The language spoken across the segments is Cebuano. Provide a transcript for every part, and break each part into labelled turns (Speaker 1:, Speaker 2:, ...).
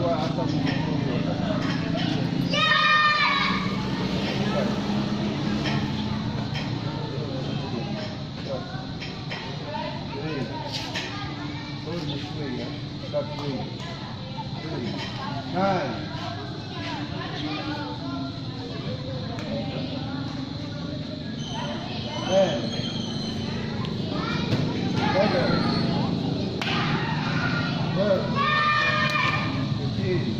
Speaker 1: Kuha asa mo tuyo. Three. Hold this way, ah. That way. Three. 9. 10. 11. 12. 13.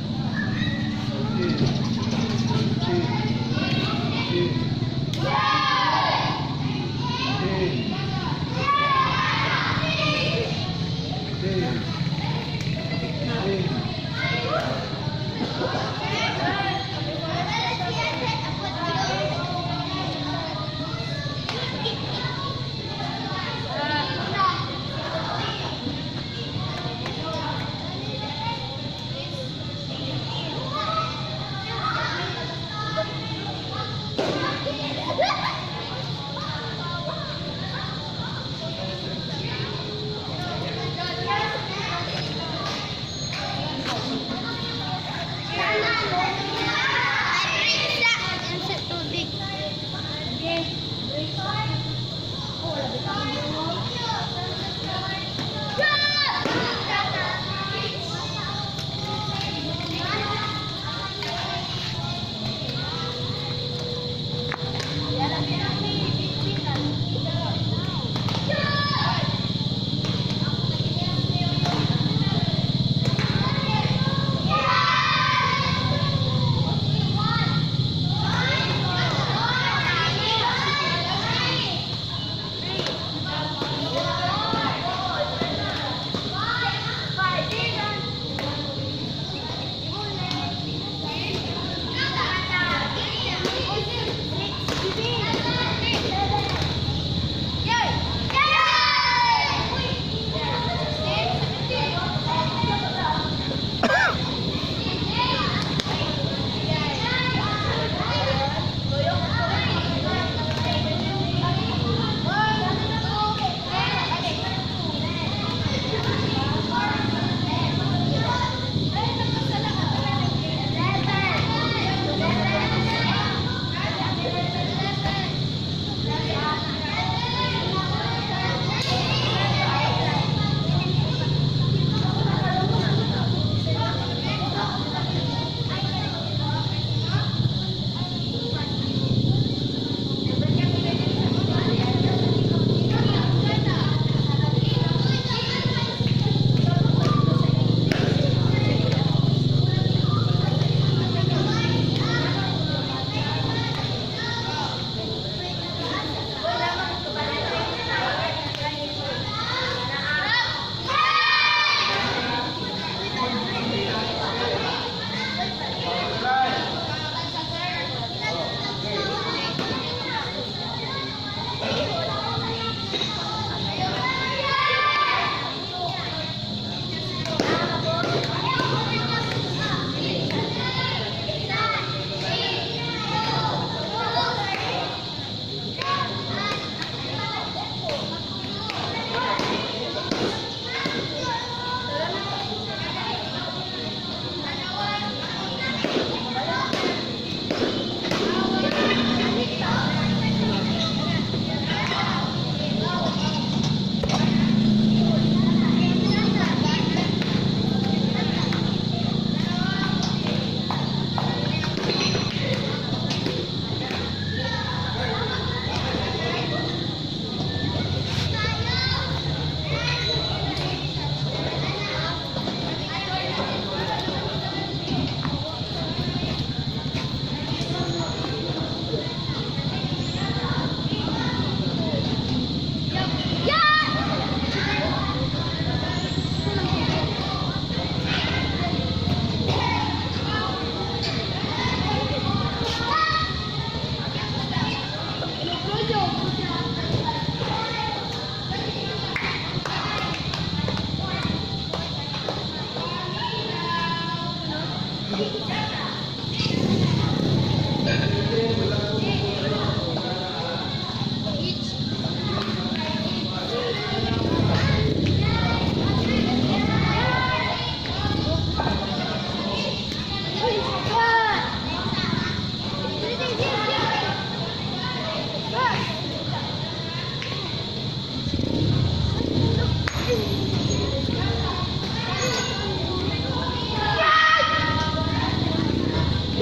Speaker 1: 14. 15. 16. 17. 18. 19.
Speaker 2: Tubig.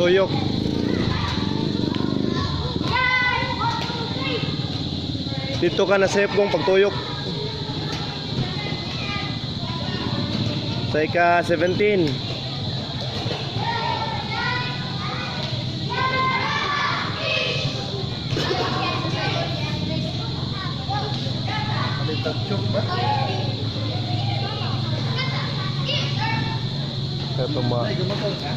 Speaker 3: Tuyok. Dito ka na safe kung pagtuyok. Sa ika 17.
Speaker 1: Palitagsyok ba?
Speaker 3: Ito mga
Speaker 1: Ay, gumagal ka?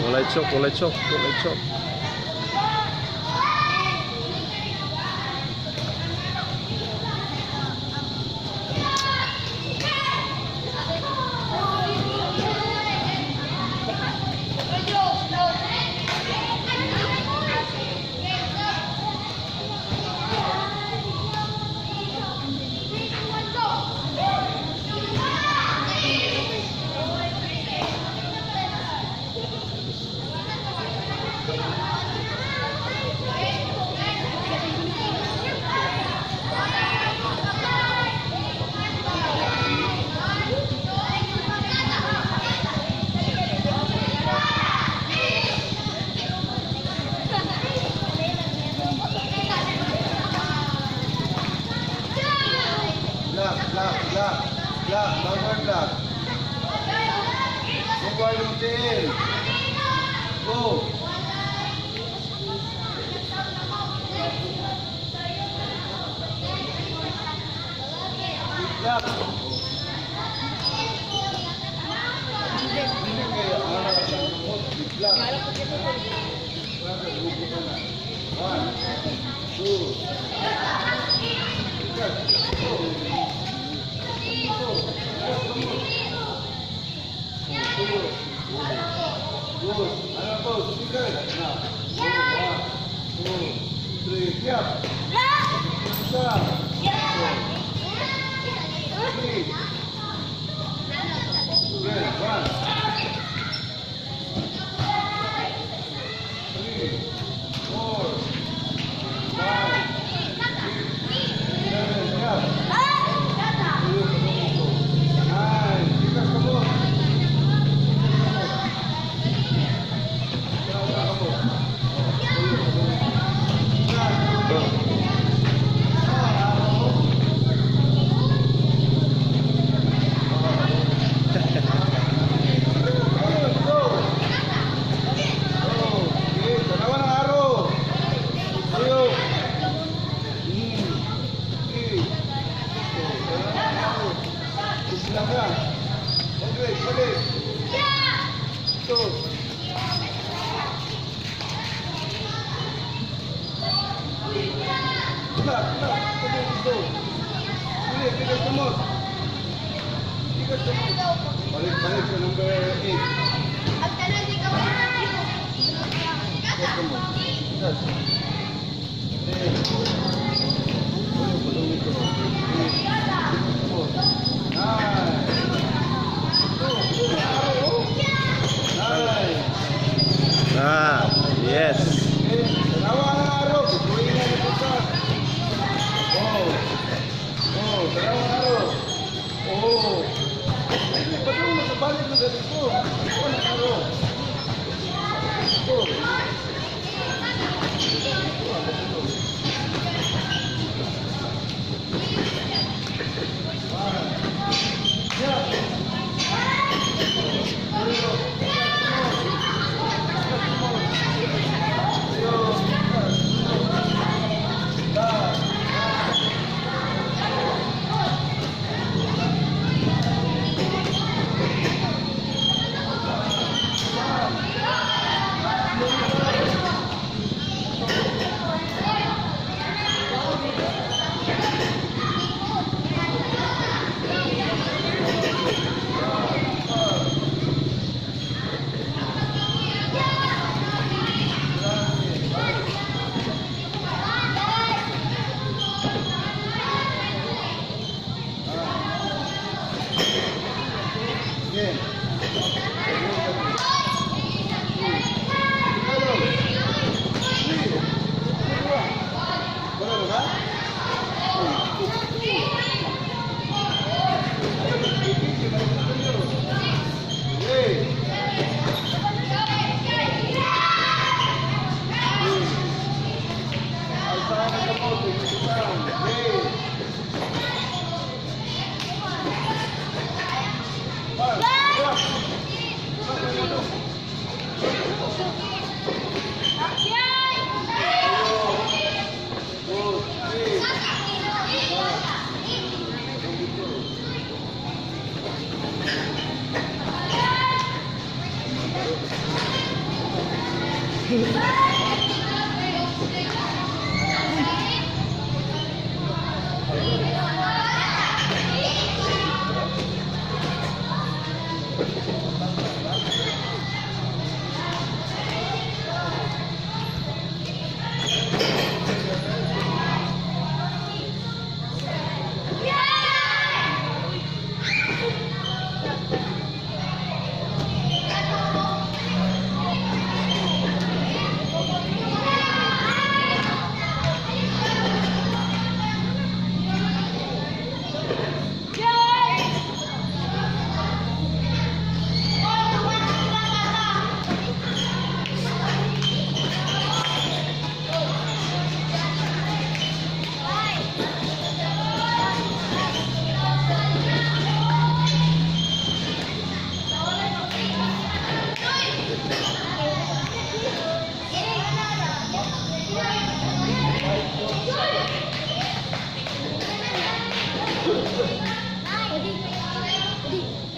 Speaker 3: Walay chok, walay chok, walay chok.
Speaker 1: Black, black, black, black, downward black. Forward yung tail. Go. Black. Hindi kaya ara sa kamot. Black. One, two, good. Ano to? Speaker. Na. One, two, three, yap. Isa. Three. Good. One. Three, four, five, six, seven, yap. Nine. Tigas ka mo. Go! Go! Sige, dalawa ng araw. Tayo. Sige. Oh, dalawa ng araw. Isla ka. Okay, balik. Ito. Black, black. Ito, ito. Balik, tigas kamot. Tigas kamot. Balik, balik sa number 8. Tigas kamot. Tigas. Eight. Uy, bulong ito. Eight. Tigas kamot. Nine. Ito, ito, nine.
Speaker 3: Ah, yes.
Speaker 1: Okay, dalawa ang araw. Tutuloy na ito sa. Oh. Oh, dalawa ang araw. Oh. Ay, ba't mo nakabalik ng ganito? Ito ang araw. Ito. Ito, ito.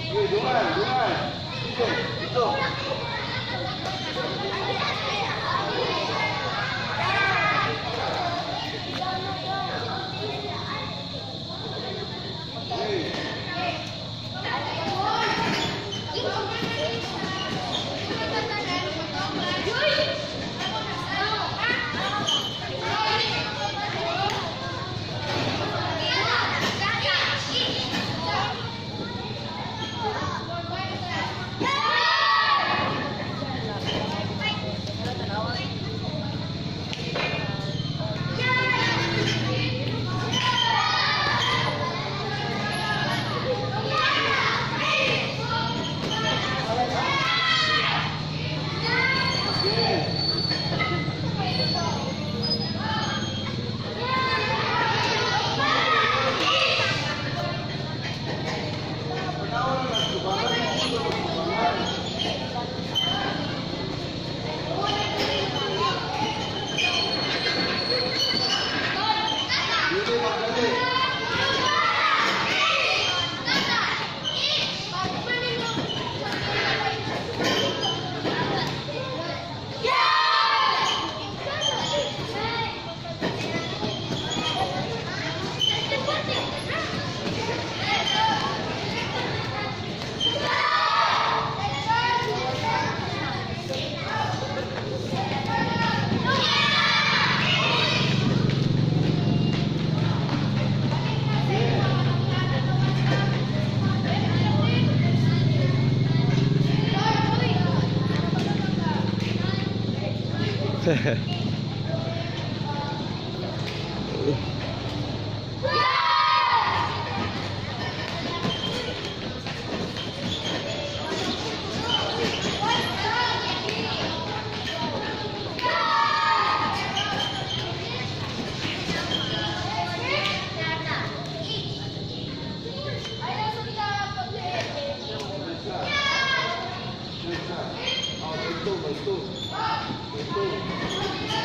Speaker 1: Okay, dungan, dungan. Dito, dito. Okay. Tanawan na tubangan, tubangan. Dili magdali. Oh, ito, ito. Ito.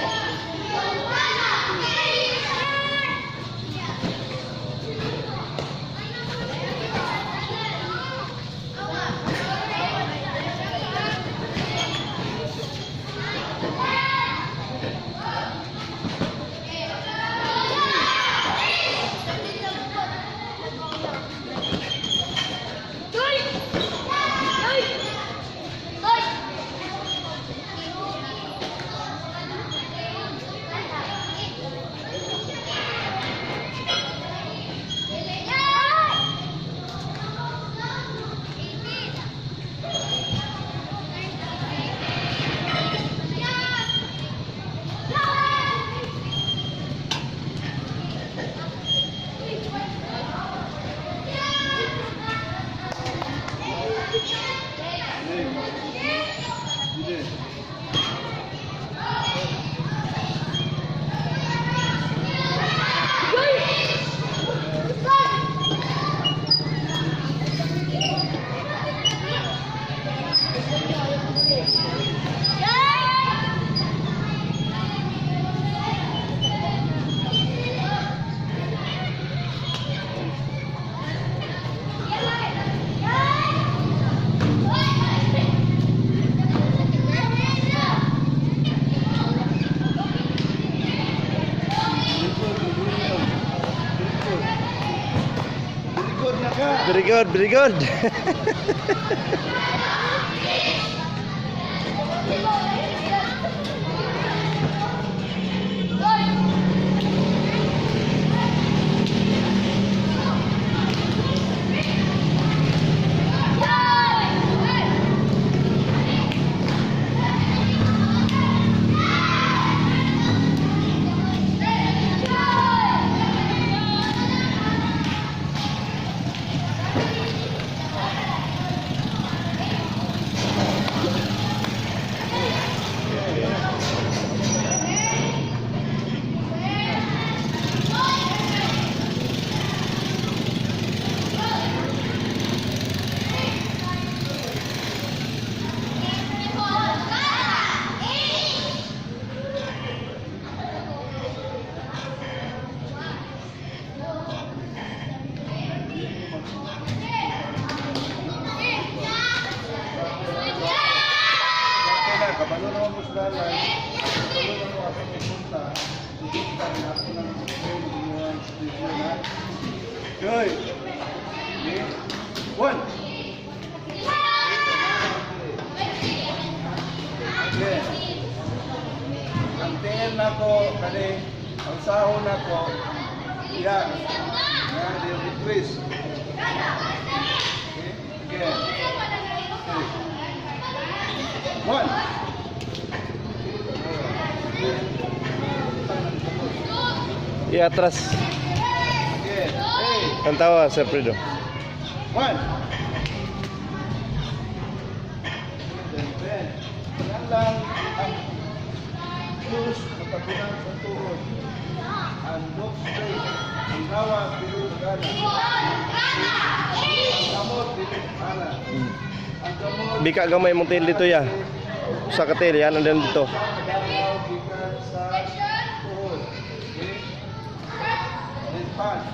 Speaker 3: Very good, very good.
Speaker 1: Okay na, kabalo naman mo sa lalay. Kabalo na mo asa may punta. Susunta na ako ng inyong studio na. Joy! Okay. One! Okay. Ang tingin nako kani ang sahon nako iya. Nga di twist. Okay. Again. Three. One.
Speaker 3: I-atras.
Speaker 1: Again. Hey.
Speaker 3: Ang tawa, Sir Fredo.
Speaker 1: One. Then, then. Yan lang ang plus matabunan sa tuhod. Ang look straight. Ang gawa, dili magana. Ang kamot, dili magana. Ang kamot,
Speaker 3: Bika gamay mong tail dito ya. Sa katil, yan ang dito.
Speaker 1: Nagagaw gikan sa tuhod. Okay? Then punch.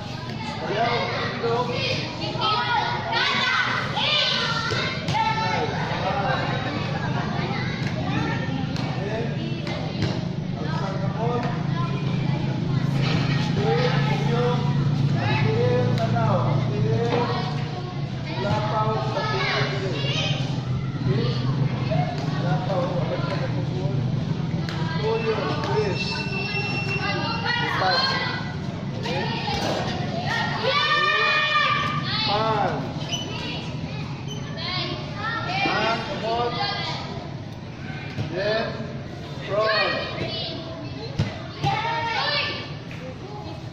Speaker 1: Sayaw, ilong. Then, ang isang kamot. Straight, yung ang tiil, tanaw. Ang tiil, lapaw sa tuhod. Okay? Lapaw, agad ka sa tuhod. Tuyo, twist. Punch. Okay? Punch. Ang kamot. Then, front.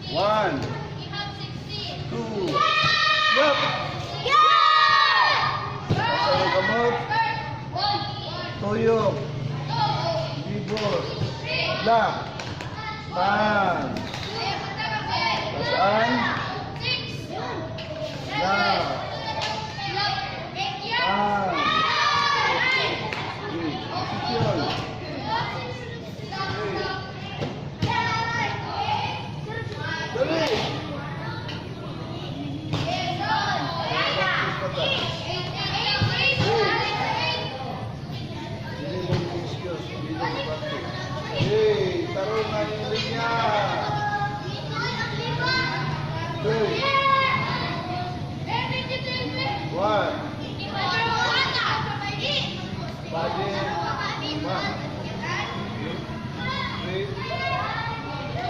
Speaker 1: One, two, yup! Ang kamot, tuyok, libot, lock, punch. Tasaan, lock, punch. Okay, posisyon. Okay. Dali! Dili mo yung excuse, dili mo practice. Hey, tarong na yung linya. Two, one, body, one. Okay, three,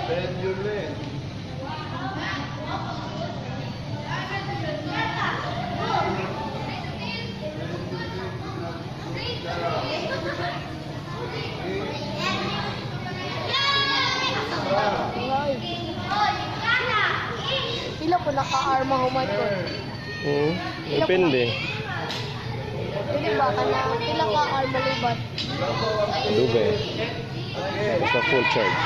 Speaker 1: bend your leg. Bend your leg, do not go down. Okay. One,
Speaker 2: Pila po naka-arma human ko.
Speaker 3: Depende.
Speaker 2: Pwede ba ka na? Pila ka arma libat?
Speaker 3: Dube.
Speaker 1: Again.
Speaker 3: Sa full charge.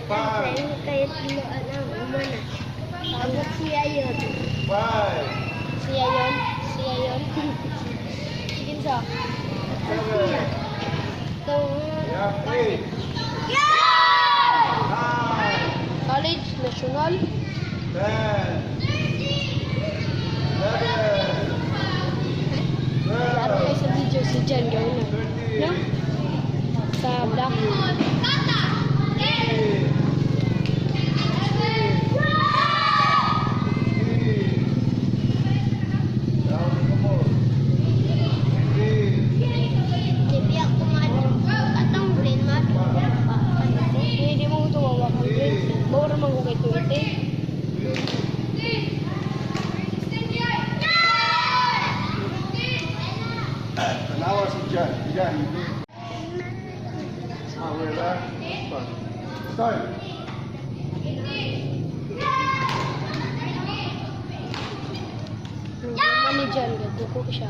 Speaker 1: Five.
Speaker 2: Kayo ano, umana. Pagod siya yun.
Speaker 1: Five,
Speaker 2: Siya yun. Siya yun. Sige sa.
Speaker 1: seven,
Speaker 2: Ito.
Speaker 1: yeah, eight, nine,
Speaker 2: College National.
Speaker 1: 10, 11,
Speaker 2: Laro kayo
Speaker 1: 12,
Speaker 2: sa video si Jan gawin na.
Speaker 1: 13,
Speaker 2: No? Sa Black.
Speaker 1: 15,
Speaker 2: Jan, gaduko siya.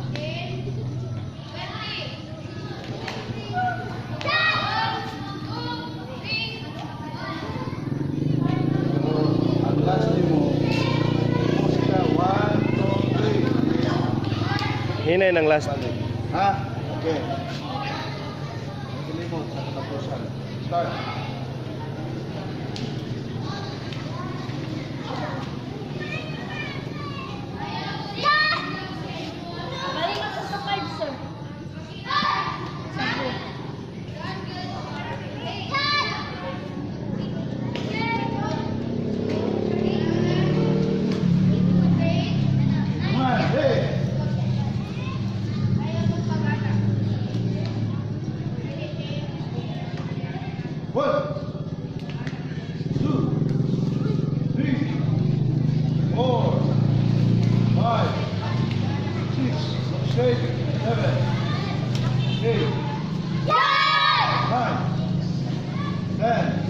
Speaker 1: Ang last mo, musika, 1, 2, 3.
Speaker 3: Hinay ng last.
Speaker 1: Balik. Ha? Okay. Naglimot sa katapusan. Start.
Speaker 2: Balik ako sa 5, sir. Sabi.
Speaker 1: One, hey! One, two, three, four, five, six, seven, eight, 9, 10,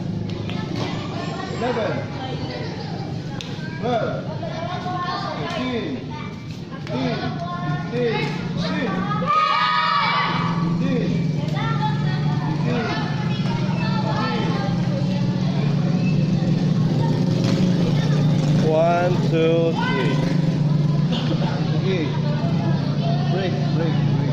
Speaker 1: 11, 12, 13, 14, 15, 16, 17, 18,
Speaker 3: 1, 2, 3.
Speaker 1: Sige. Break, break, break.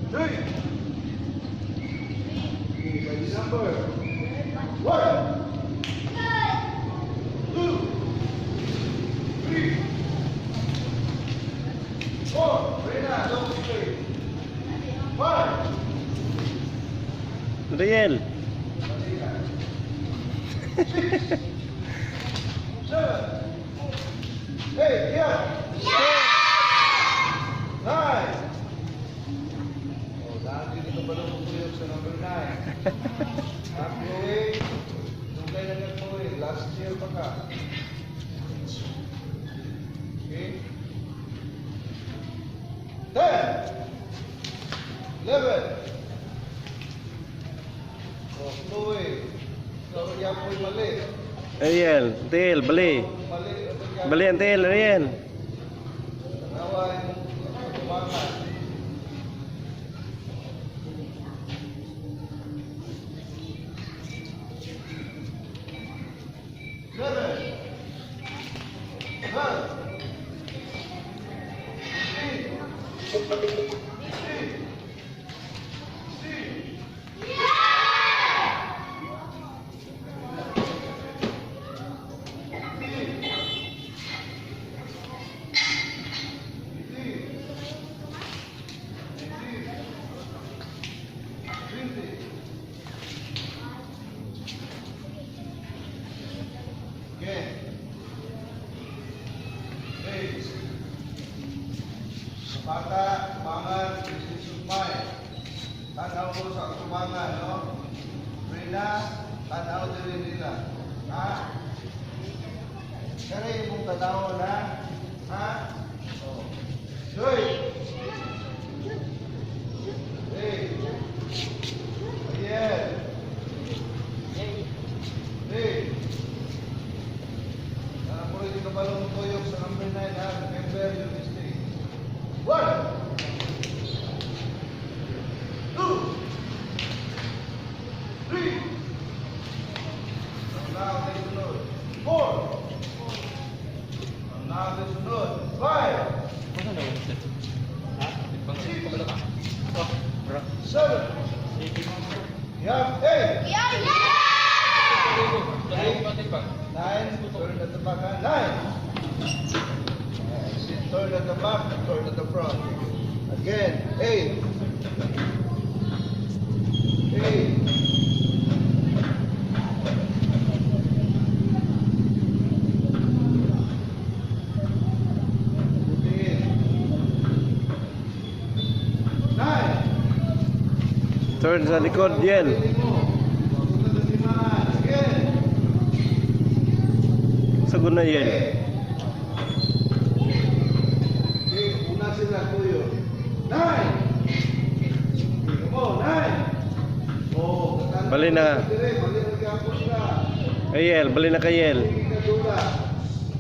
Speaker 1: Three. Okay, by the number. 1, 2, 3, 4. Reyna, don't straight. 5.
Speaker 3: Riel.
Speaker 1: 6, 7, 8, yeah. 9. Oh, dahil dito pa lang pupuyok sa number 9. Ah, Chloe, dugay na ka, Chloe. Last year pa ka. Okay. 10, 11. Oh, Chloe. So, yan po'y mali.
Speaker 3: Ariel, Tiel, bali.
Speaker 1: Mali.
Speaker 3: Bali ang tiil, Ariel.
Speaker 1: Tanawa yung tumangan. 7, 12, 15, 16, 16. 20. Okay. 8. Sa bata, tumangan, sumay. Tanaw ko sa tumangan, no? Rina, tanaw din nila. Ha? Kaya imong tanaw na, ha? Oh. Joy! Hey! Ariel! Hey! Mo rin kabalong tuyok sa number 9, ha? Remember your mistake. 1, 2, 3. Ang natin sunod. 4. Ang natin sunod. 5. 6. 7. You have 8. 9, turn at the back, ha? 9. Sit, turn at the back, turn at the front. Again, 8. 8. 15. 9.
Speaker 3: Turn sa likod, Riel.
Speaker 1: Again.
Speaker 3: Sugod na yan.
Speaker 1: Okay, una sila tuyo. Nine. Come on, nine. Oh,
Speaker 3: Bali na.
Speaker 1: Dire, bali na gapon sila.
Speaker 3: Ayel, bali na kay Yel.
Speaker 1: Sige ka dula.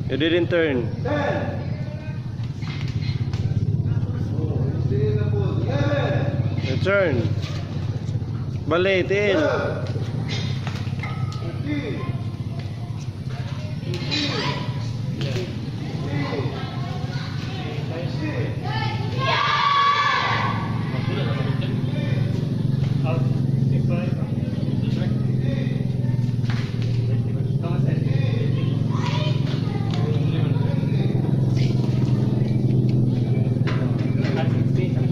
Speaker 3: You didn't turn.
Speaker 1: 10. Oh, sige na po. 11.
Speaker 3: You turn. Bali, tiil.
Speaker 1: 12. 13. 14. 15. 16.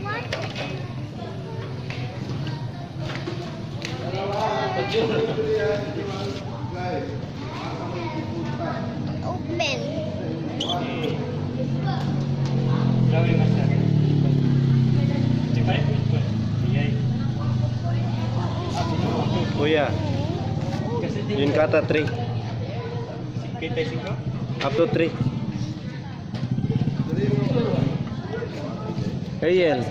Speaker 2: Water. Water. Open.
Speaker 3: Kuya, yun kata 3. Up to 3. Ayel.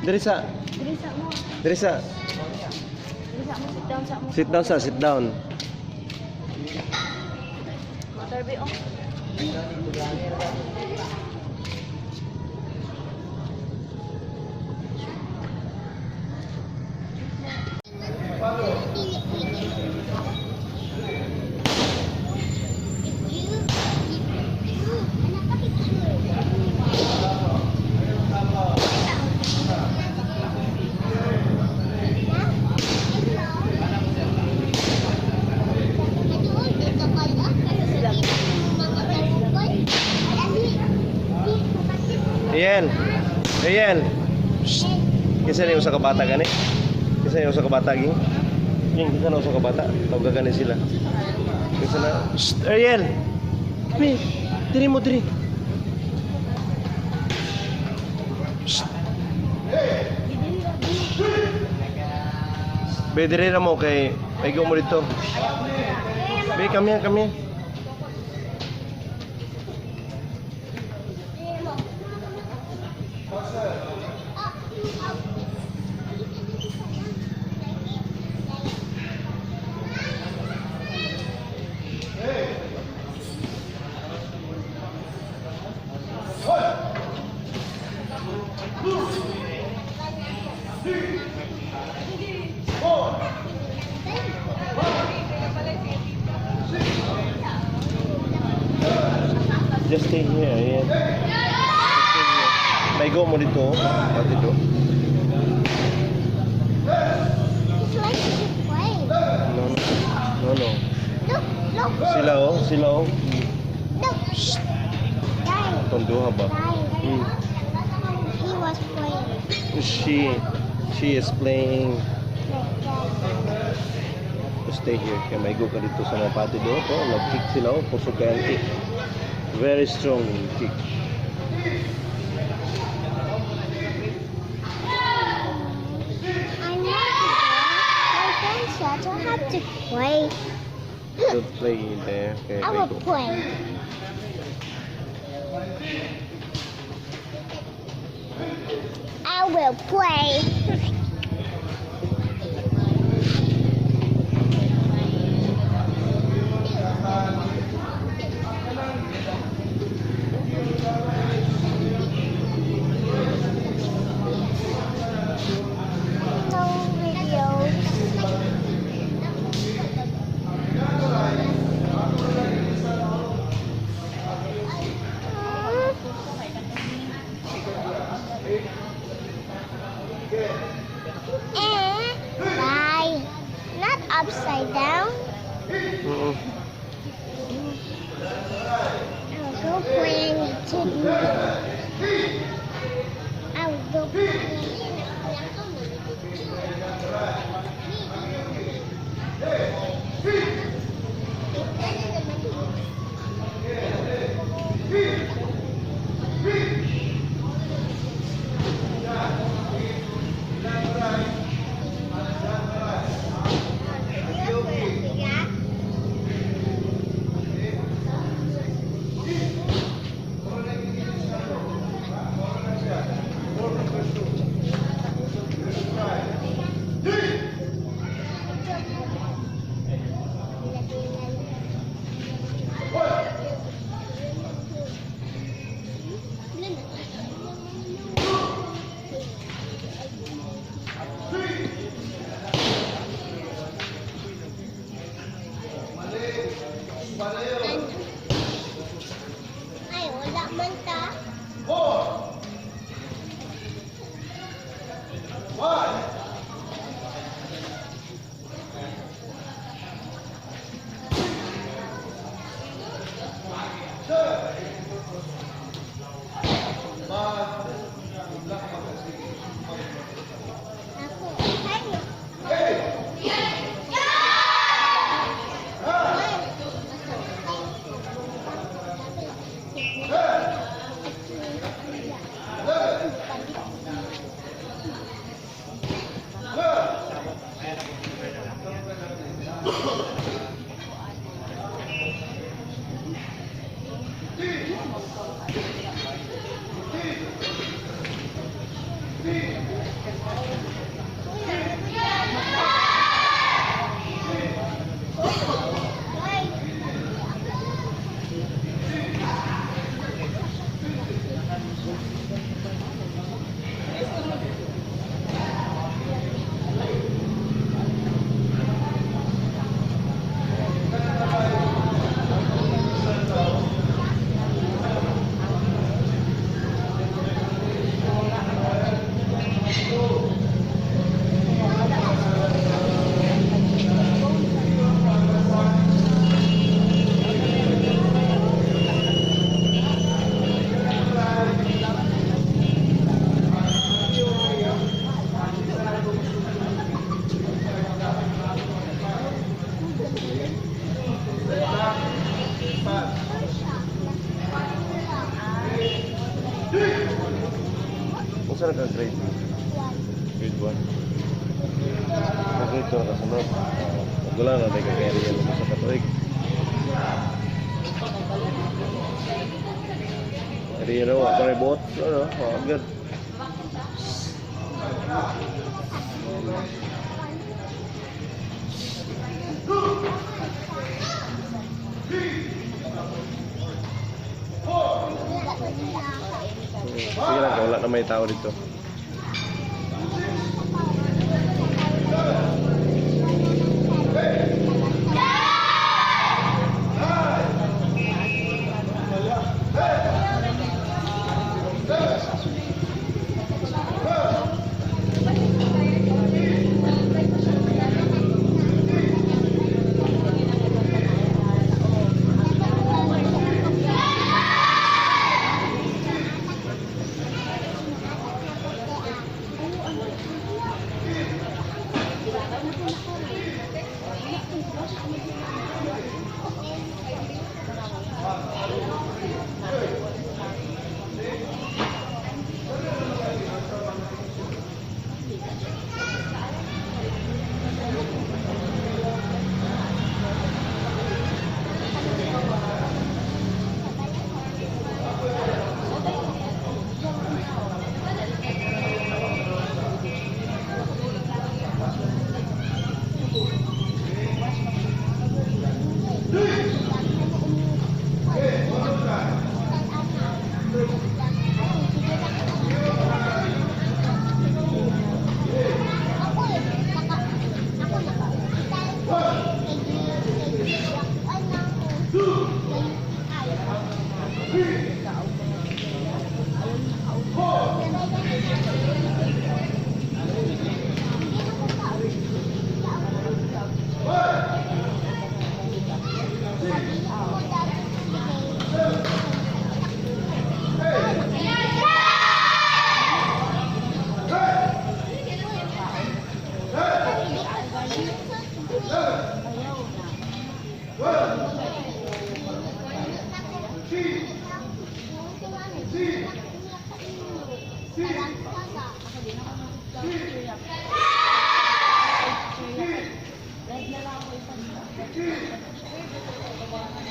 Speaker 3: Diri sa.
Speaker 2: Diri sa mo.
Speaker 3: Diri sa.
Speaker 2: Diri sa mo. Sit down sa mo.
Speaker 3: Sit down sa, sit down.
Speaker 2: Water be oh.
Speaker 3: Ayel. Ayel. Shh. Kinsa ni usa ka bata gani? Kinsa ni usa ka bata ging? Ging, kinsa na usa ka bata? Tawag gani sila. Kinsa na? Shh, Ariel. Mi, diri mo diri. Shh. Be, diri ra mo kay ay mo dito. Be, kami here, come here. Just stay here, ayan. Just stay here. May go mo dito. Pati do.
Speaker 2: It's like to play.
Speaker 3: No.
Speaker 2: Look, look,
Speaker 3: Sila oh, sila oh.
Speaker 2: look. Guys,
Speaker 3: Itong duha ba?
Speaker 2: guys. He was playing.
Speaker 3: She is playing.
Speaker 2: Like that.
Speaker 3: Just stay here. Kaya may go ka dito sa mga pati do. Oh, nag-kick sila oh. Puso kaya ang kick. Very strong kick.
Speaker 2: I want to go. My friend said I have to play.
Speaker 3: Don't play in there. Okay,
Speaker 2: I
Speaker 3: may
Speaker 2: will
Speaker 3: go.
Speaker 2: play. I will play. No videos.
Speaker 1: Okay.
Speaker 2: Ano? Ay, wala man ta.
Speaker 1: Four. One. Seven. Five.
Speaker 2: Ako. Ay, no.
Speaker 1: Eight. Nine. Ten. 11. 12.
Speaker 3: Unsa na ka grade? Grade 1. Grade 2 na kasunod. Wala na tayo kay Ariel sa katuig. Ariel, oh, ako na buot. Ano, oh, good. Sige lang, wala na may tao dito.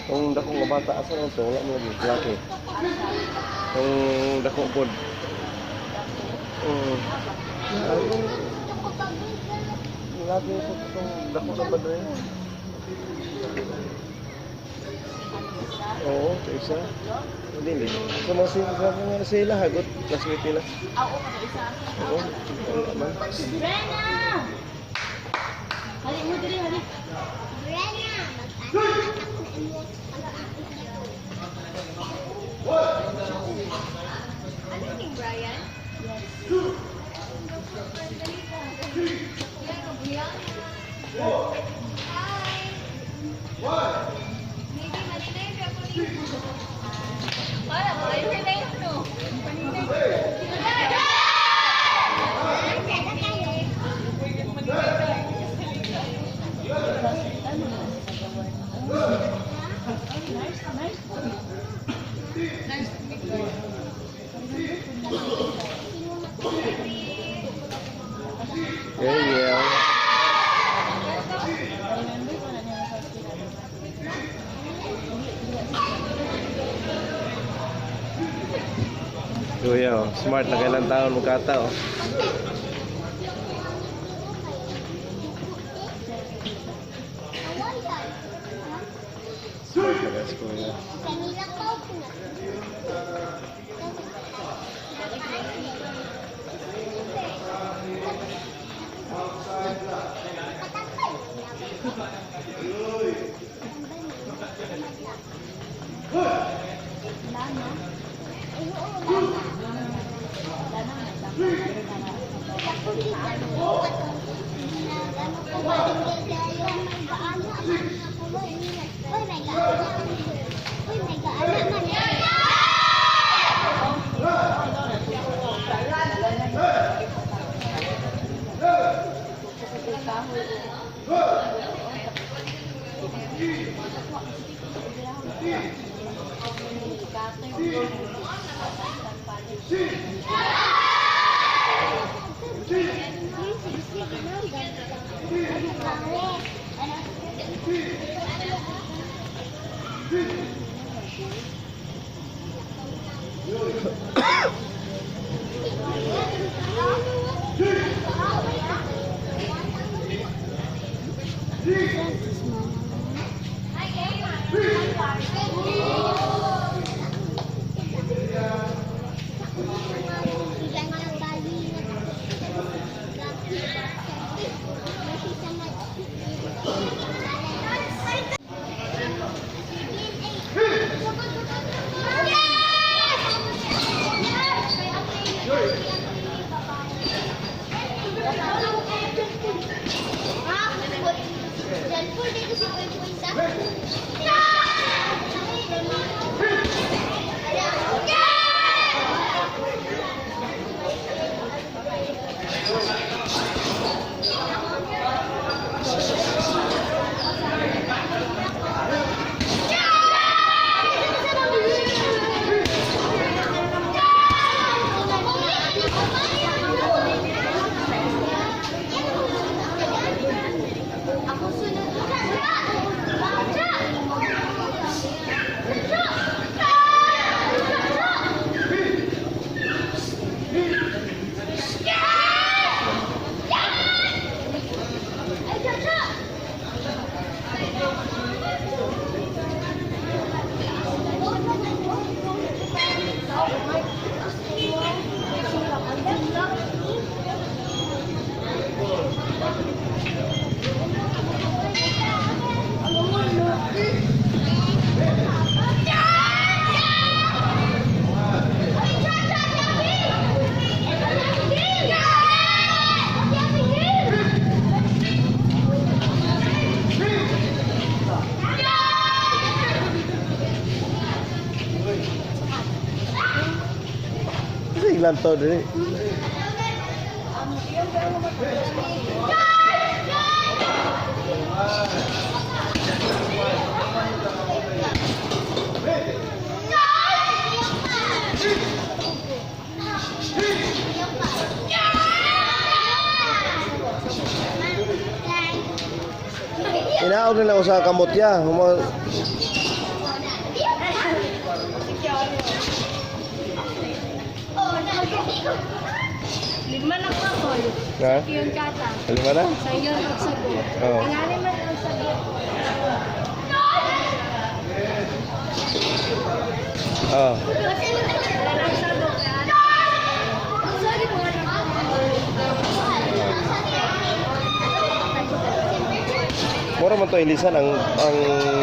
Speaker 3: Kung dako nga bata asa lang to, wala mo lagi laki. Kung dako pod. Laki sa itong dako na ba doon? Oo, isa. Hindi, hindi. Sa mga sila, sa mga sila, hagot, classmate nila.
Speaker 4: Oo, kato isa.
Speaker 3: Oo, wala man.
Speaker 4: Brenna! Hali mo diri, hali.
Speaker 2: Brenna, mag-anak na imo.
Speaker 4: Para, maayo na yun, no?
Speaker 3: Yeah. Kuya, oh, smart na kailang taon magkata, oh. Smart na guys, kuya.
Speaker 2: Uy, may gaana man. Ako sunod.
Speaker 3: Kasi ilang taon din eh. Inaog na ako sa kamotya.
Speaker 4: Lima na ko ako.
Speaker 3: Ha?
Speaker 4: Yung kata.
Speaker 3: Lima na?
Speaker 4: Sa iyo ang sago.
Speaker 3: Oo.
Speaker 4: Ingani man ang sago.
Speaker 3: Oo.
Speaker 4: Ang sago ka. Sorry mo.
Speaker 3: Mura man to ilisan ang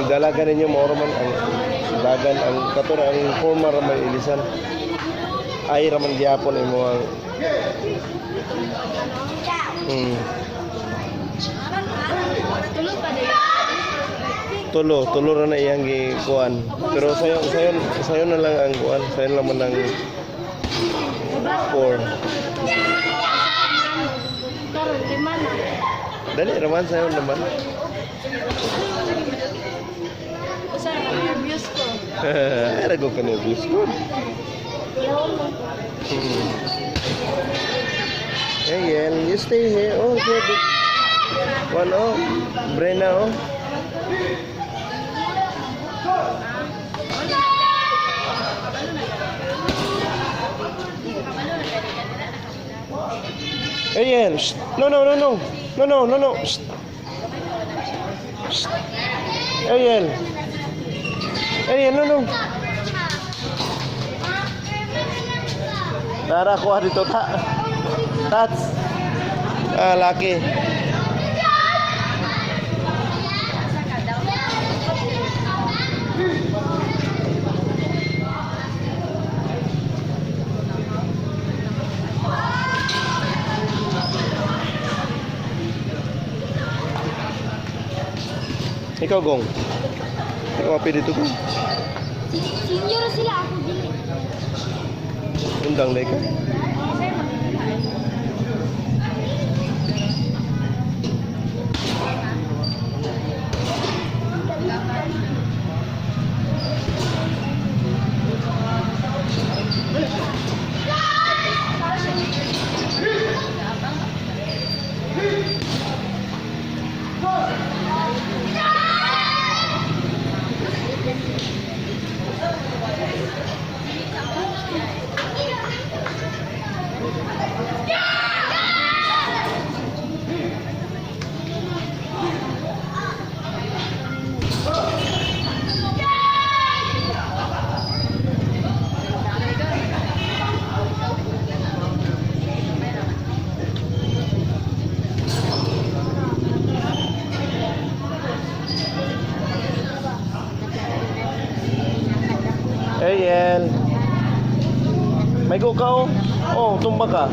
Speaker 3: dalaga ninyo, mura man ang dagan ang katura ang forma ra may ilisan. Ay ra man gyapon imo ang.
Speaker 4: Tulog pa din.
Speaker 3: Tulo, tulo ra na iyang gikuan. Pero sayo sayo sayo na lang ang kuan, sayo lang man ang 4.
Speaker 4: Karon lima na.
Speaker 3: Dali raman sayo naman.
Speaker 4: Usa na nervous ko.
Speaker 3: Ay, rago ka nervous ko. Hey, Yel, you stay here. Oh, good. One, oh. Brenna, oh. Hey, Yel. Shh. No, no, no, no. No, no, no, no. Shh. Shh. Hey, Yel. Hey, Yel, no, no. Tara, kuha dito, ta. Tats. Ah, laki. Ikaw, Gong. Ikaw, api dito, Gong.
Speaker 2: Senior sila ako dili.
Speaker 3: Undang na ka. Hey, Yel. May go ka, oh. Oh, tumba ka.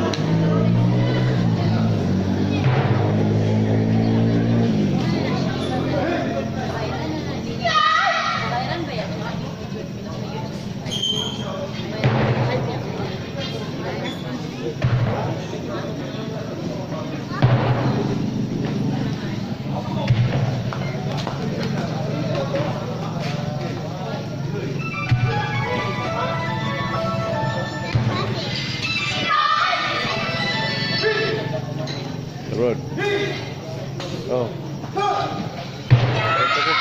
Speaker 3: Road. Oh. Ito ko.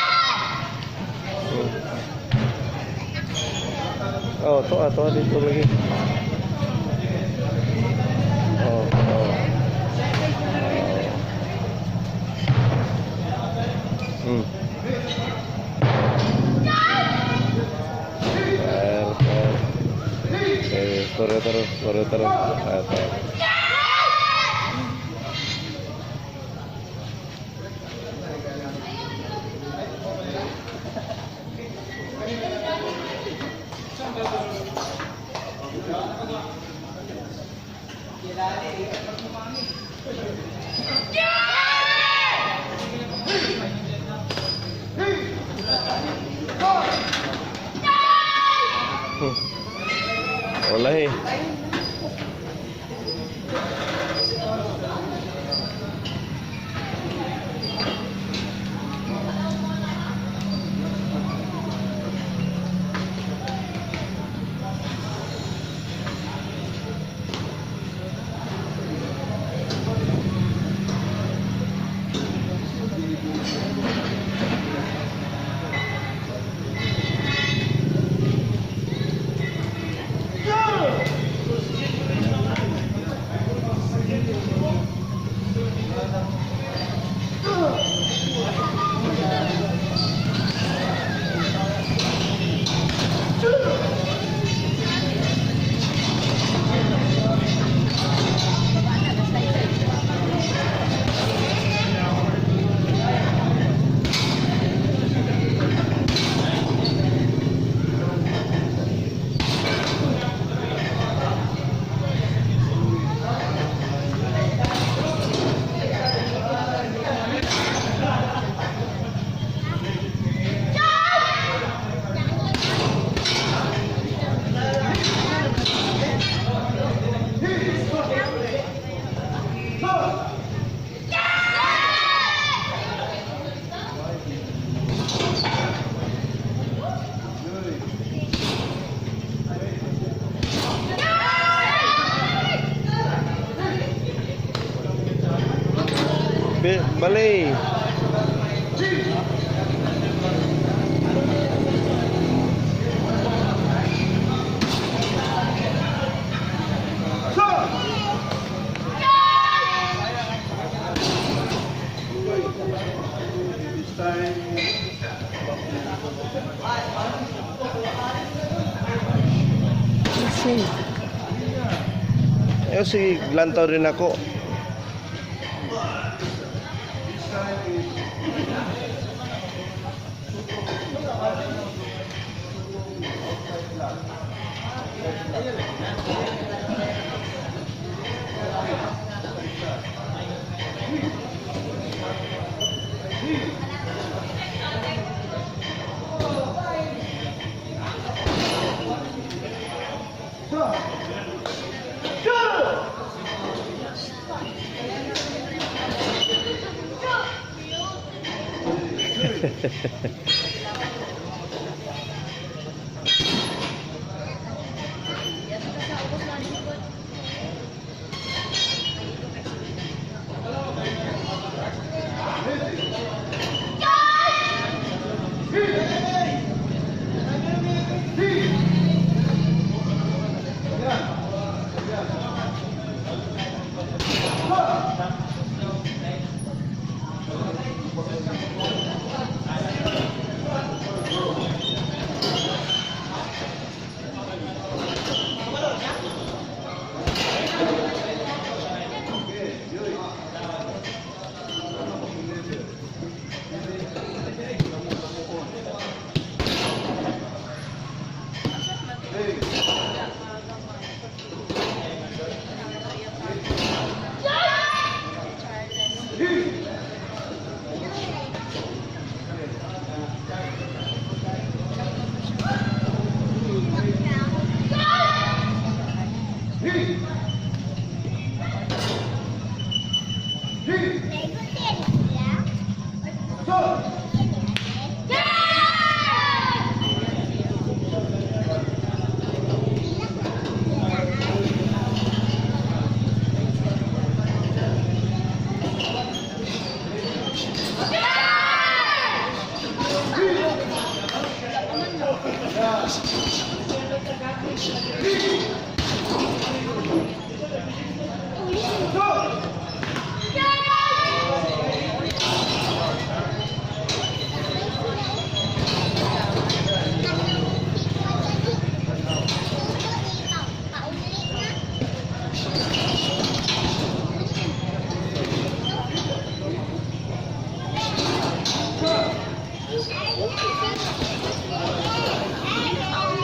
Speaker 3: Oh, to ah, to ah, dito lagi. Oh. Fire, fire. Eh, toro, toro, toro, toro. Ah, toro. Wala eh. Wali.
Speaker 1: This time,
Speaker 3: Eh, sige, lantaw rin ako.
Speaker 1: This time is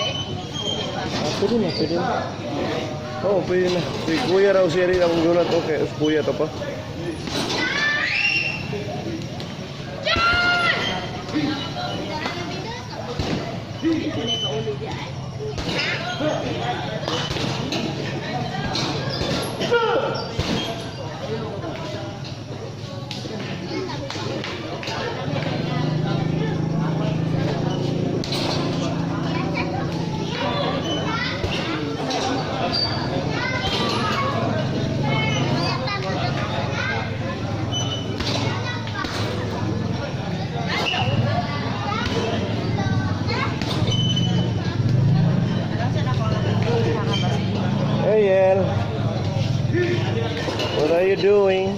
Speaker 3: Ah, pwede na, pwede na. Oo, pwede na. Si kuya raw siya rin ang gulat. Okay, kuya to pa. Hey, El. What are you doing?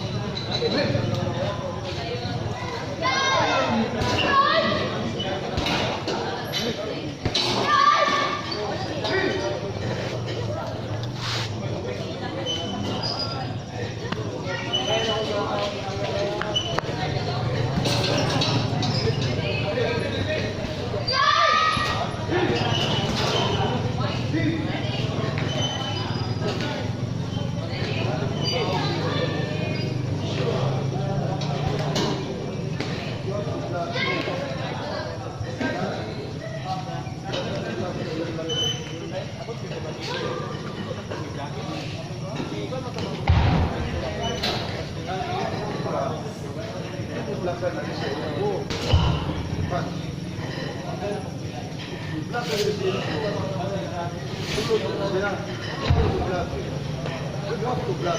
Speaker 1: You have to block.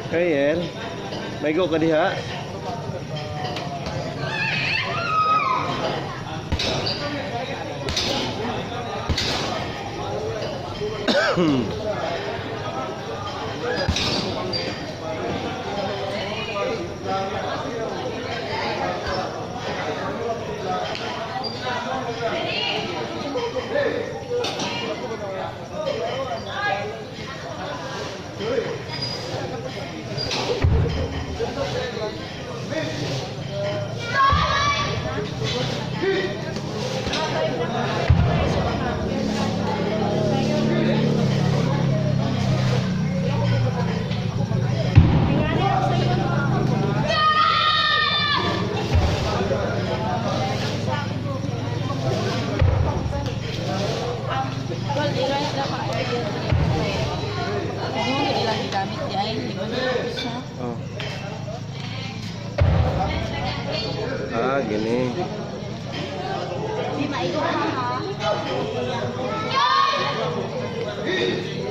Speaker 3: Ariel, may go ka diha.
Speaker 4: Well, di na ka idea. Ano na ilang gigamit di ay di ba na siya?
Speaker 3: Oh. Ah, gini.
Speaker 4: Di maigo ka ha.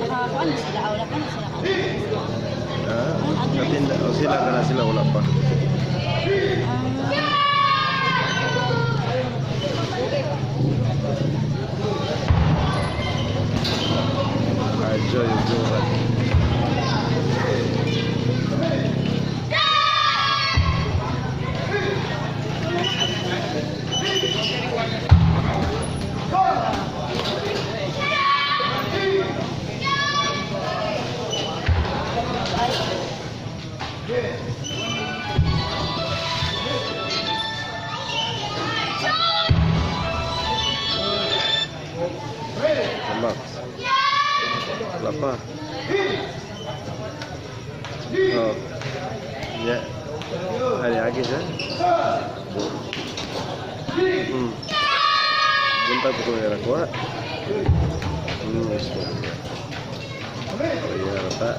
Speaker 4: Nakakuan na sila, wala pa na sila.
Speaker 3: Ah, natinda. O sila kana sila wala pa. Ajo yung juhat. Tambak. Wala pa. Oh. Ya. Hari lagi sah. Buntag ko na kuha. Yes po. Oh, iya, rata.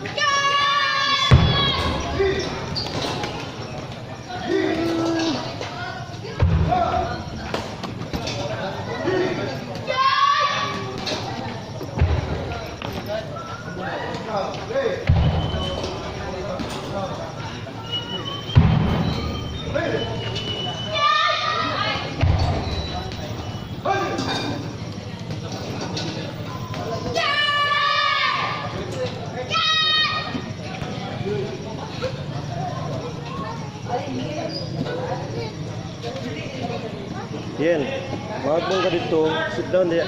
Speaker 3: Yen, magbong ka dito. Sit down diya.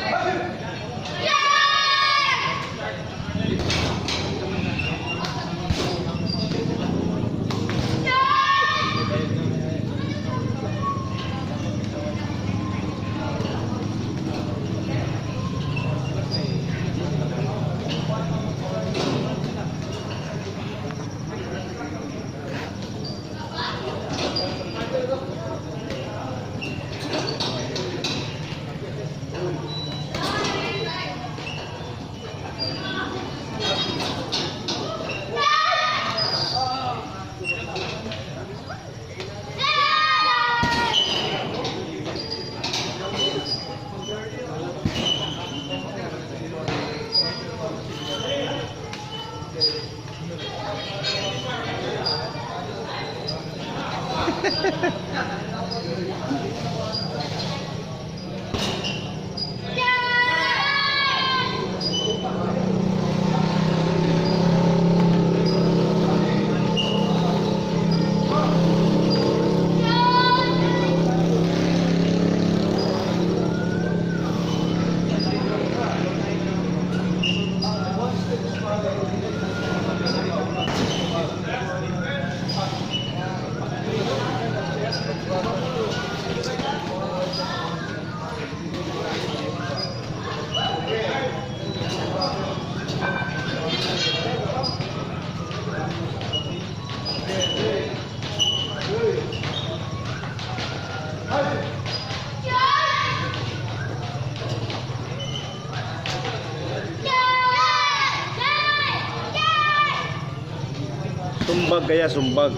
Speaker 3: Sumbag kaya, sumbag.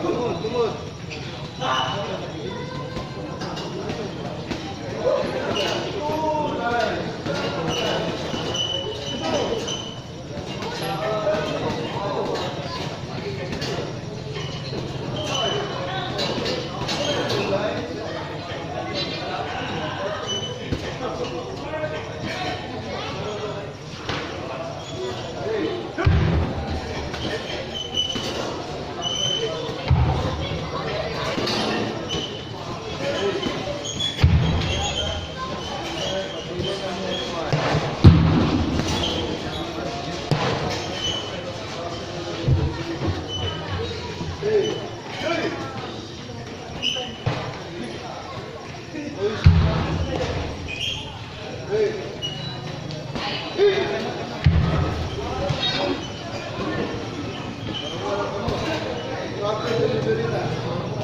Speaker 1: Tungod, tungod.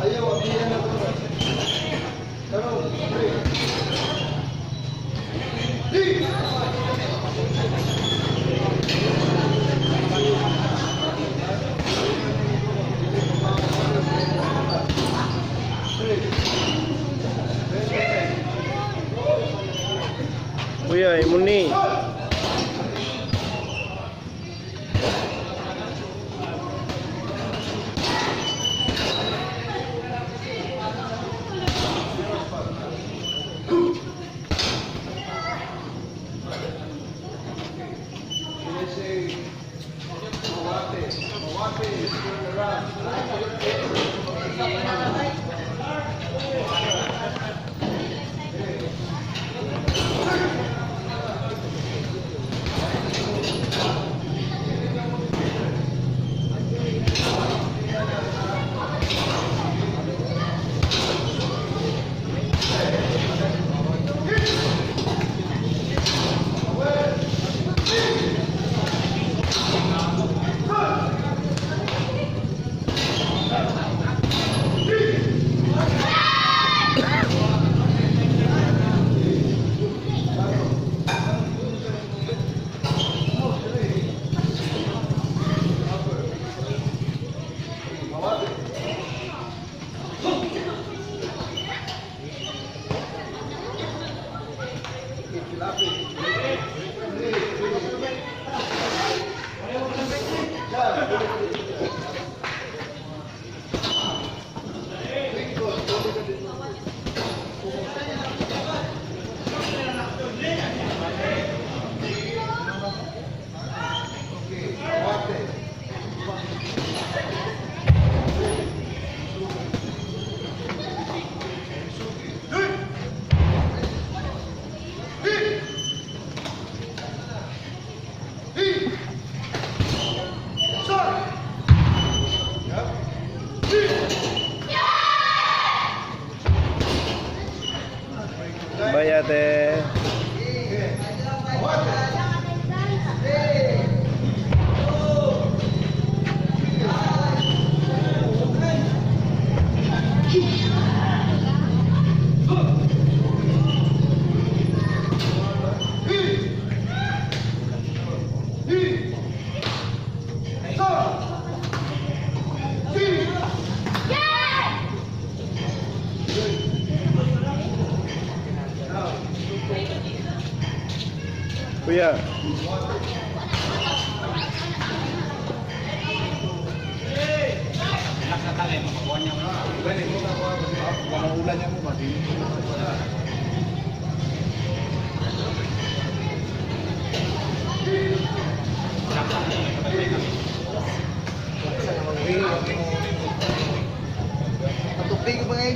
Speaker 1: Ayaw, abiyan na ko. Pero, pre.
Speaker 3: Kuya, imuni.
Speaker 1: Mawate, mawate, turn around.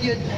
Speaker 1: Yun.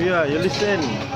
Speaker 3: Yeah, you listen.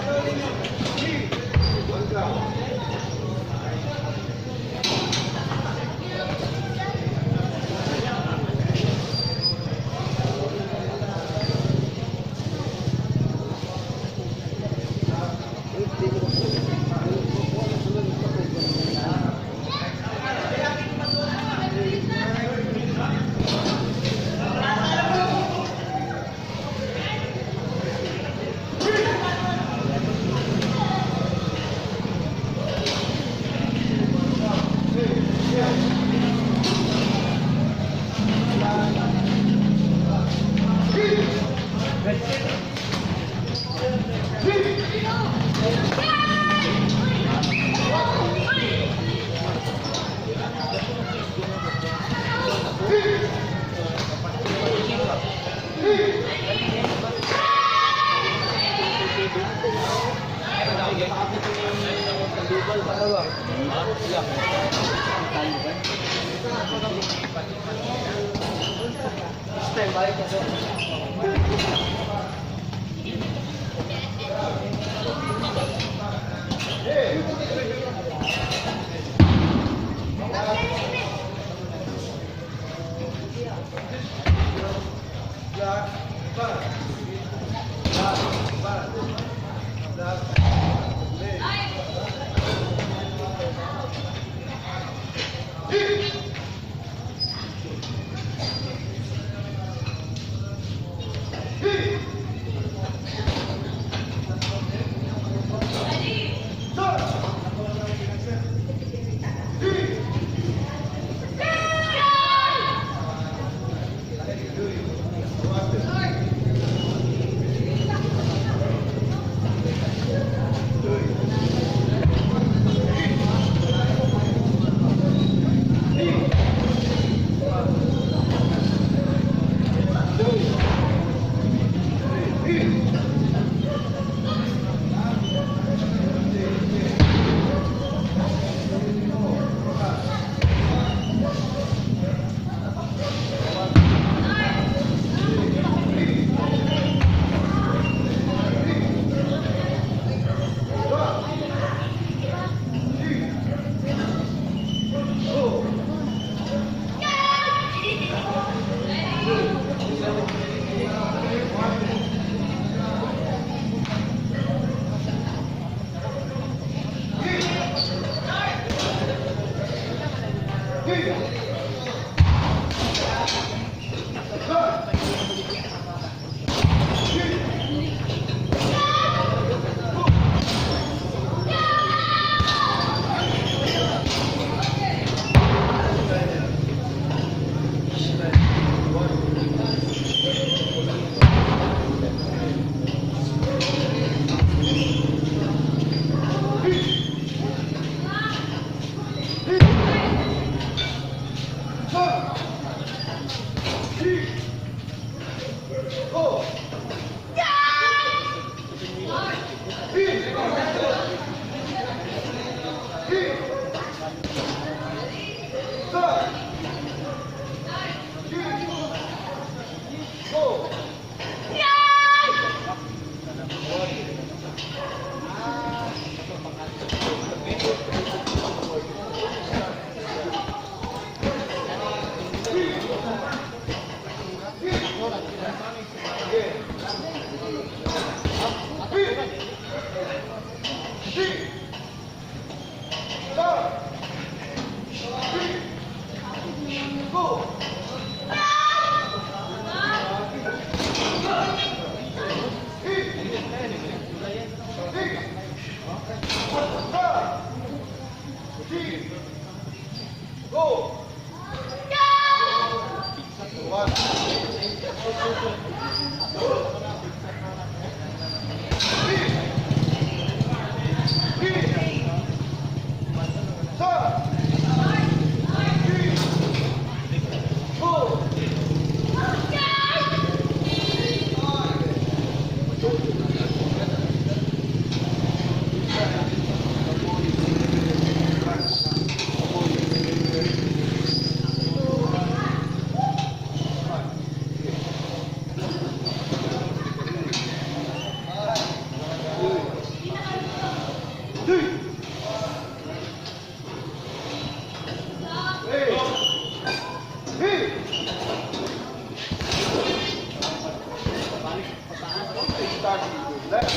Speaker 1: Left.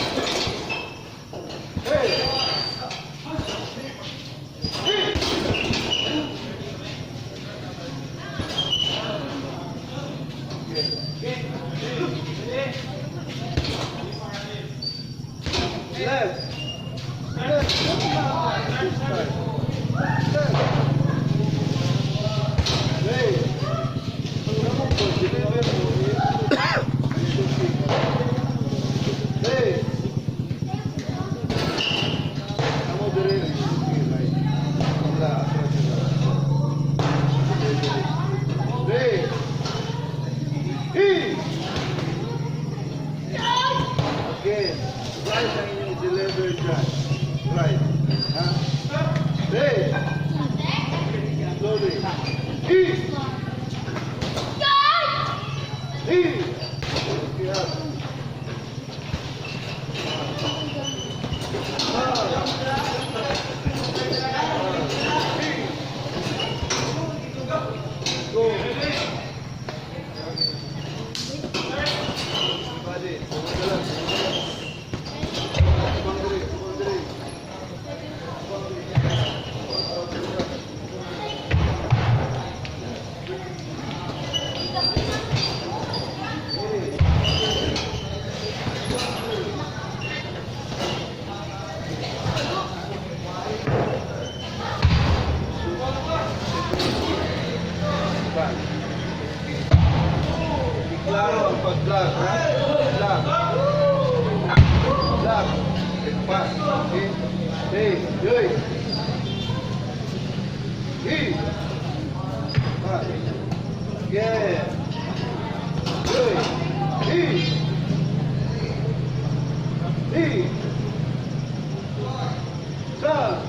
Speaker 1: Hey. Hey. Left. Left. Left. Hey. Hey. Amo dire right. Wala. Hey. Hey. Again. Right ang inyong deliver dyan. Right. Ha? Hey. Slowly. E. E. Okay, up. Go. Everybody, tungod na lang, tungod na lang. Tubang diri, tubang diri. Tubang diri. Back. Klaro ang pag-block, ha? Block. Block. Pass. Okay? Hey, yoy. Hey. Pass. Yeah. Yoy. Hey. Hey. Sa.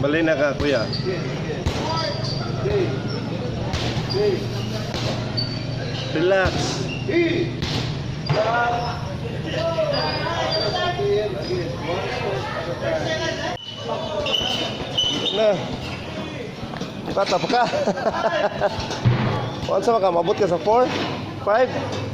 Speaker 3: Bali na ka, kuya.
Speaker 1: Yeah, yeah. Hey. Hey.
Speaker 3: Relax.
Speaker 1: Hey. Block. Again, again. One step at a time.
Speaker 3: Na. Bata pa ka. Onsa ba ka mabot ka sa 4? 5?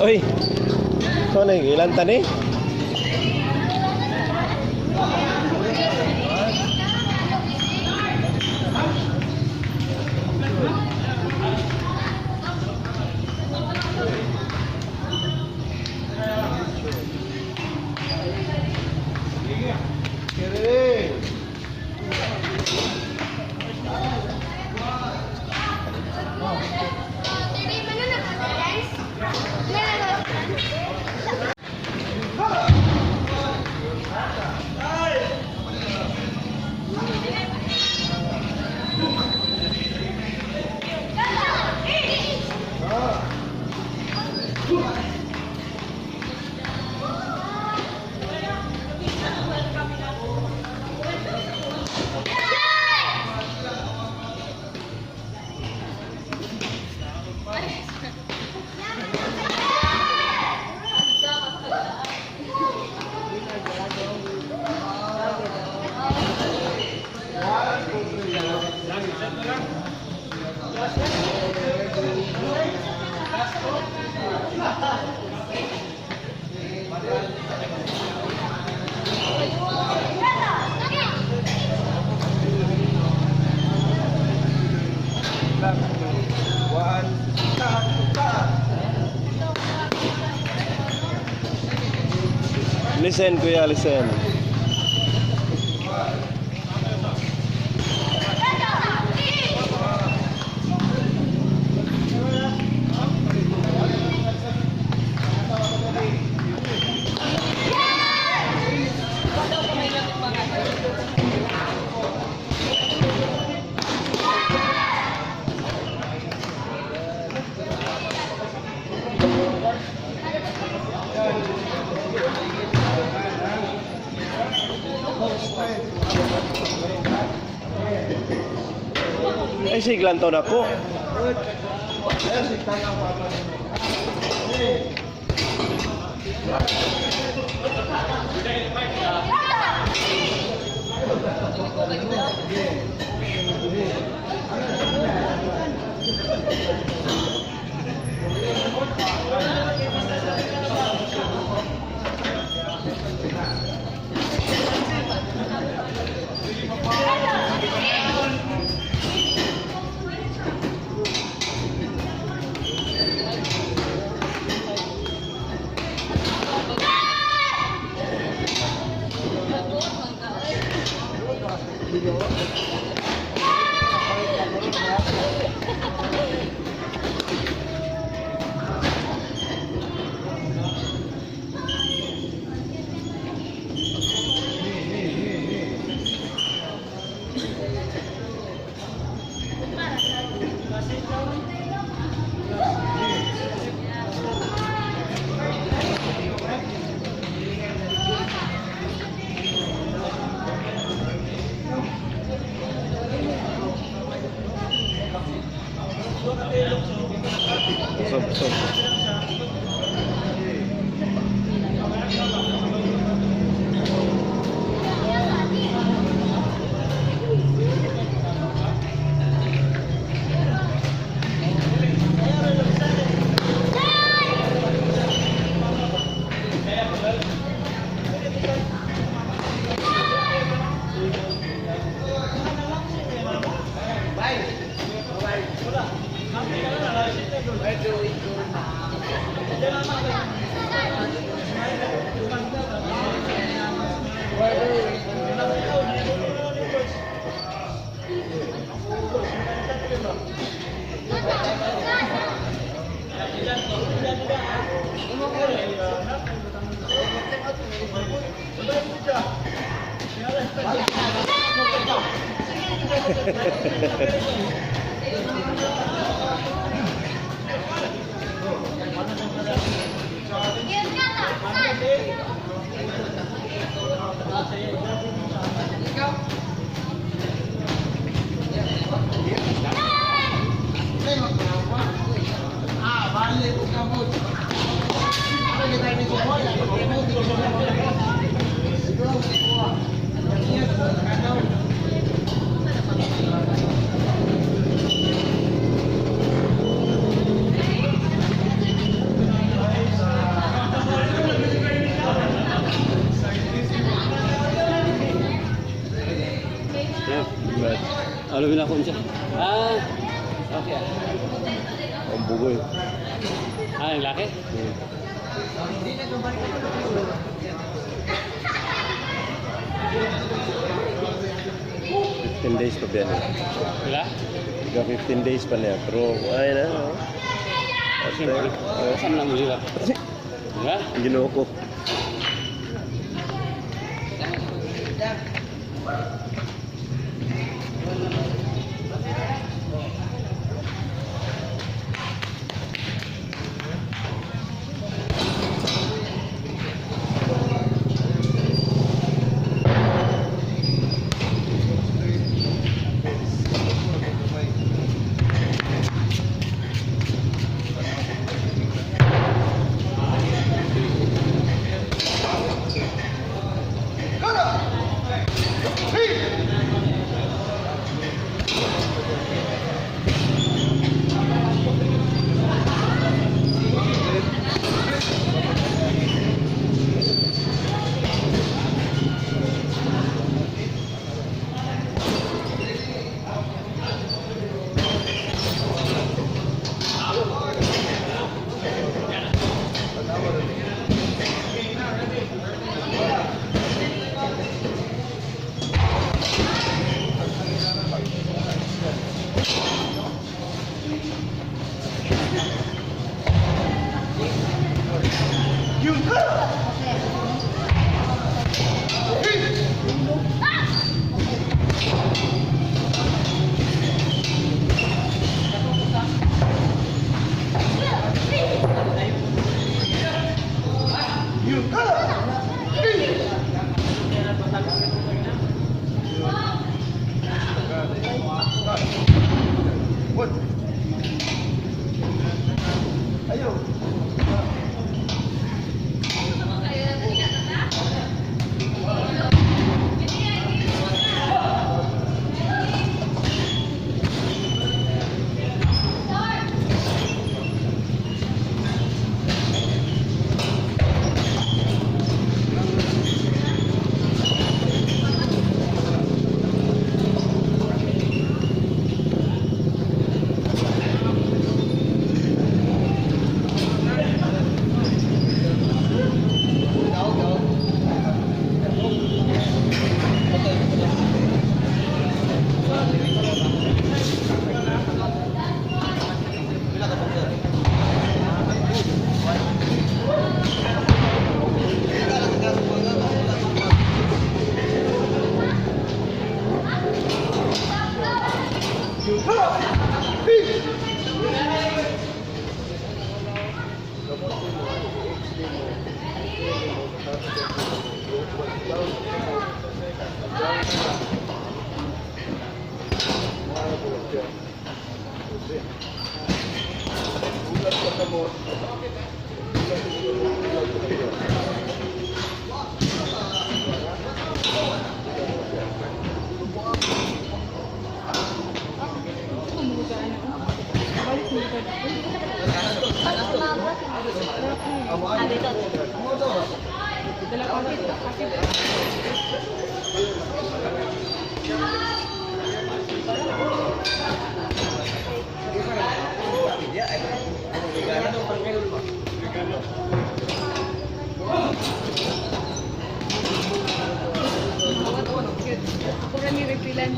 Speaker 3: Oy. So na ilan tani?
Speaker 1: Get it in. Back to one. Ta, ta.
Speaker 3: Listen, kuya, listen. Ay, siglan to na ko. Sob, sob.
Speaker 5: Yeah.
Speaker 3: But,
Speaker 5: Ano na ko siya? Ah, okay.
Speaker 3: ang bugoy.
Speaker 5: Ah, ang laki?
Speaker 3: 15 days pa biyan.
Speaker 5: Wala?
Speaker 3: Ika 15 days pa niya. Pero, ay na. Oh.
Speaker 5: Siyempre.
Speaker 3: Oh.
Speaker 5: Saan lang mo sila? Wala?
Speaker 3: Ginoo ko.
Speaker 1: Kamot. Ayo.
Speaker 4: Ako rin ni refilan.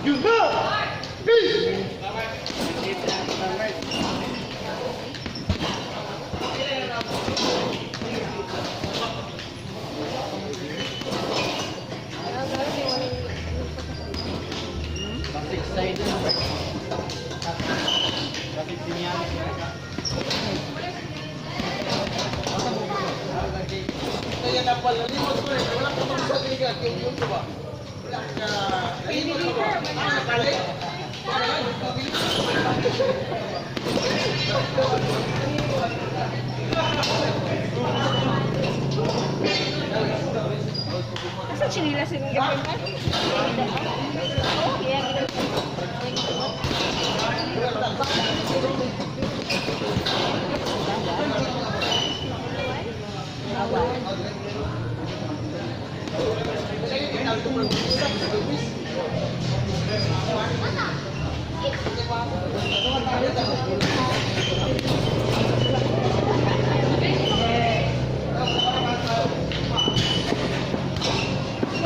Speaker 1: Yun na! Peace!
Speaker 4: Asa chinila sa imong girlfriend? Oh, yeah.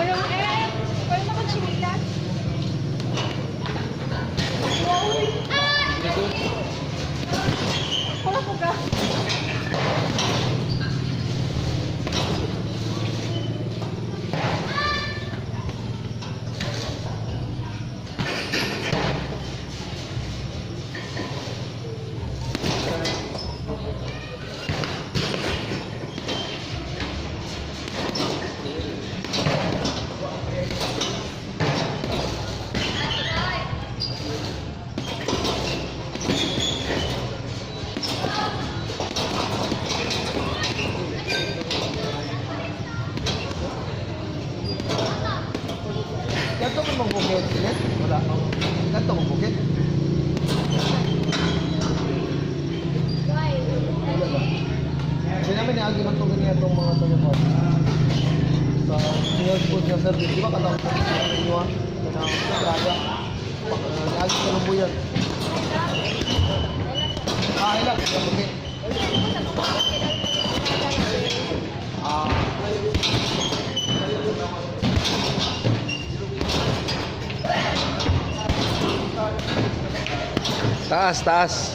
Speaker 4: Walang eh. Wala na akong chinila. Wala ko ka.
Speaker 1: Kani agi man to kani atong mga taga sa health food nga service, di ba katong sa inyo ah? Kanang sa Braga. Pag sa Lumbuyan. Ah, ilag. Okay. Ah.
Speaker 3: Taas, taas.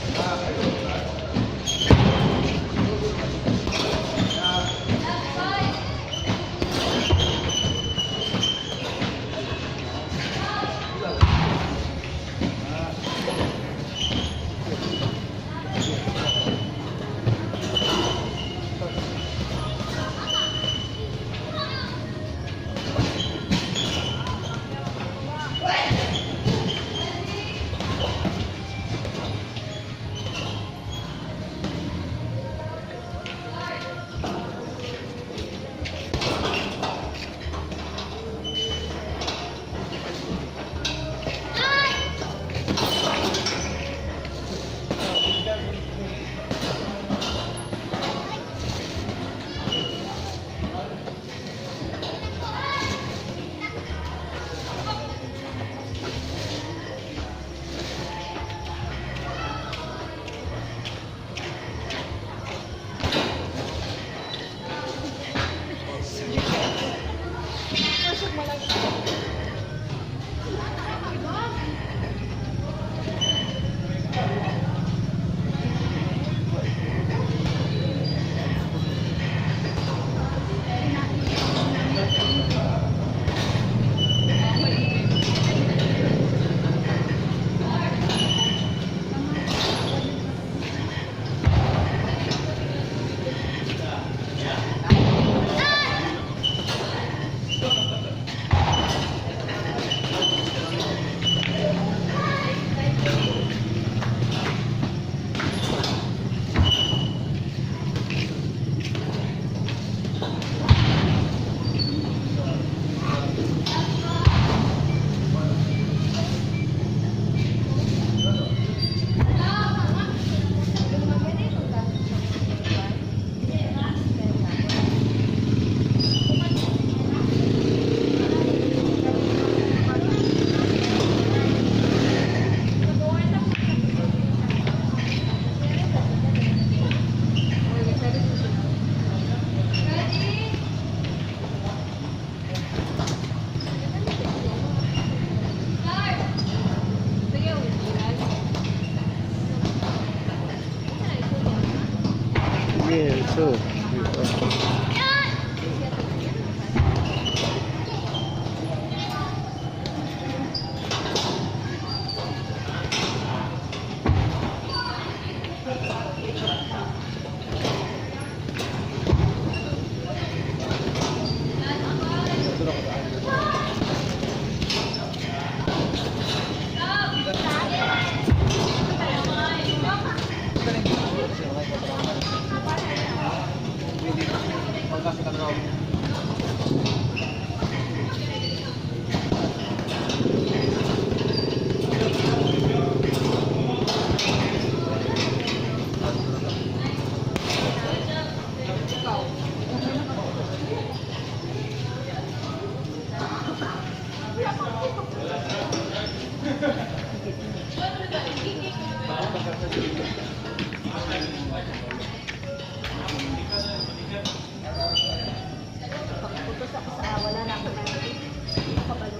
Speaker 3: Yeah, so.
Speaker 4: Pagputos ako sa wala na ako na. Kabalo.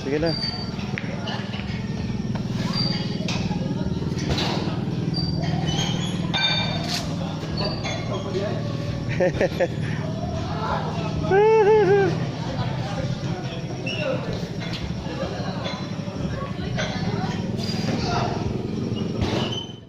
Speaker 3: Sige na.